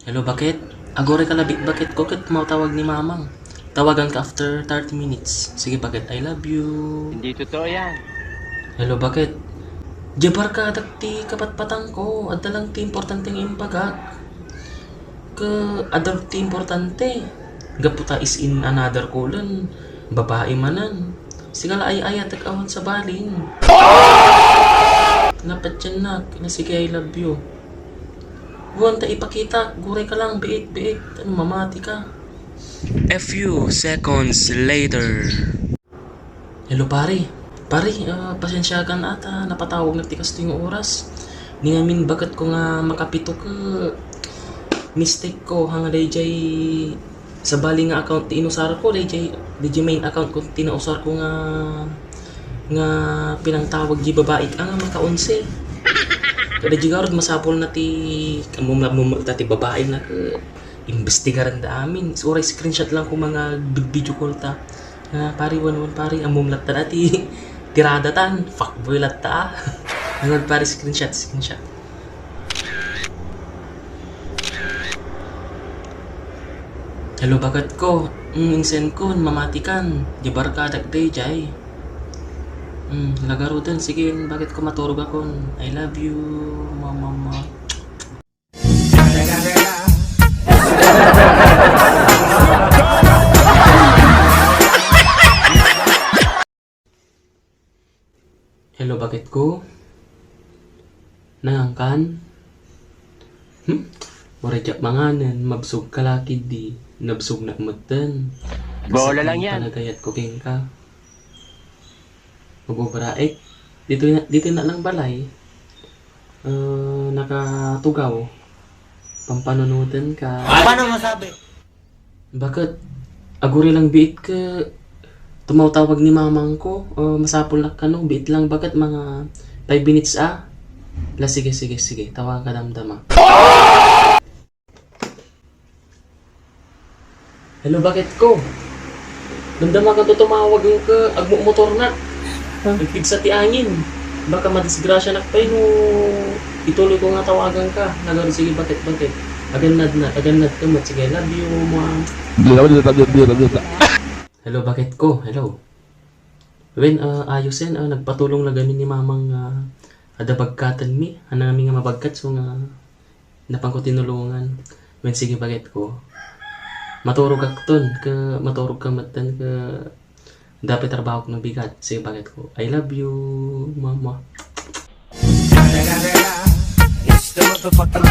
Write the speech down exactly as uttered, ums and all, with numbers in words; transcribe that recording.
Hello, Baket. Aguray ka labi, Baket ko, ket matawag ni Mamang. Tawagan ka after thirty minutes. Sige, Baket, I love you. Hindi totoo yan. Hello, Baket. Jabar ka, dak ti kapatpatang ko. Adda lang ti importante nga imbagak. Ke, adda ti importante. Gapu ta is in another colon. Babae manen. Sigala ay-ayatek awan sa balin. Napatyan na, na sige, I love you. Buwan ta ipakita, guray ka lang, biit, biit. Ano, mamati ka. A few seconds later. Hello, pare. Pare, ah, pasensya ka na ata, napatawag na ti kastoy nga oras. Ni ngamin, baket ko nga makapito ke mistake ko, hanga dayjay sabali nga account ti inusar ko, dayjay, dayjay main account ko ti nausar ko nga, nga pinangtawag di babae, ah, nga maka-onse. Kada di garod, masapul na ti, ammom la, ammom la ti babae na ke, imbestigaran da amin. Uray screenshot lang ko mga video call ta. Ah, pare, wan, wan, pare, ammom latta dati. Tirada tan, fuckboy latta, ah. Ano, pare, screenshot, screenshot. Hello, baket ko. Mm, insend ko, mamati kan. Jabar ka, dagdayjay. Mm, lagarutan, sige, baket ko, maturog akon. I love you, mama, mama. Hello, baket ko. Nangangkan? Hmm? Uray diak manganen, mabsog ka la ketdi, nabsog na metten. Bola lang yan. Panagayat ko kenka. Mabubraek. Dito na, dito na lang balay. Eh, nakatugaw. Pampanunutan ka. Paano masabi? Baket, aguray lang biit ke tumawtawag ni mamang ko. Eh, masapul nak kano, biit lang baket mga five minutes, ah. La, sige, sige, sige. Tawagan ka damdama. Hello, baket ko. Damdama ka to tumawag ke agmumotor na. Huh? Nagpigsa ti angin. Baka madisgrasya nak pay no ituloy ko nga tawagan ka. Nagaro, sige, baket, baket. Agannad na, agannad ka met. Sige, love you, mom. Hello, baket ko. Hello. Wen, ah, ayosen, ah, nagpatulong na gamin ni mamang, ah, adda bagkaten mi. Anami nga mabagkat, so nga, napan ko tinulungan. Wen, sige, baket ko. Maturog ak ton, ke maturog ka metten, ke dapay trabahok no bigat. Sige, baket ko. I love you, mama. It's the motherfucking